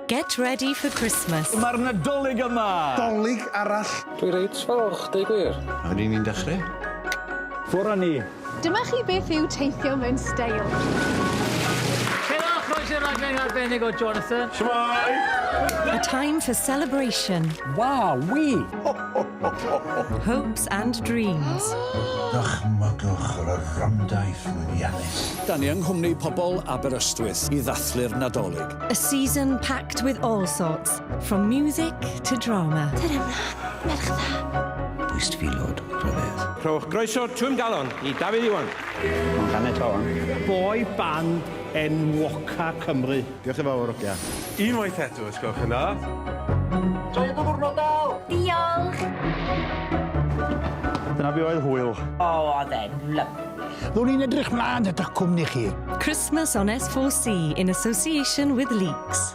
Get ready for Christmas. Mae'r Nadolig yma! Dolig arall. Dwi reit falch, deu gwir. A wedyn ni'n dechrau. Ffwr â ni. Dyma chi beth yw teithio mewn steil. Helo, croeso i'r raglen arbennig o Jonathan. Shwmae! A time for celebration. Wowee! Hopes and dreams. Dychmygwch yr orymdaith lwyddiannus. Da ni yng nghwmni pobl Aberystwyth i ddathlu'r Nadolig. A season packed with all sorts, from music to drama. Tyrd ymlaen, merch dda. Bwystfilod rhyfedd. Rhowch groeso twm galon i Dafydd Iwan. Mae'n canu tôn. Boy band enwoca Cymru. Diolch yn fawr, ogia. Unwaith eto, os gwelwch yn dda. Joio dy ddiwrnod Del! Diolch! Dyna fi oedd hwyl. O, oedd e'n lyfli. Ro'n i'n edrych mlaen at eich cwmni chi. Christmas on S4C in association with Leaks.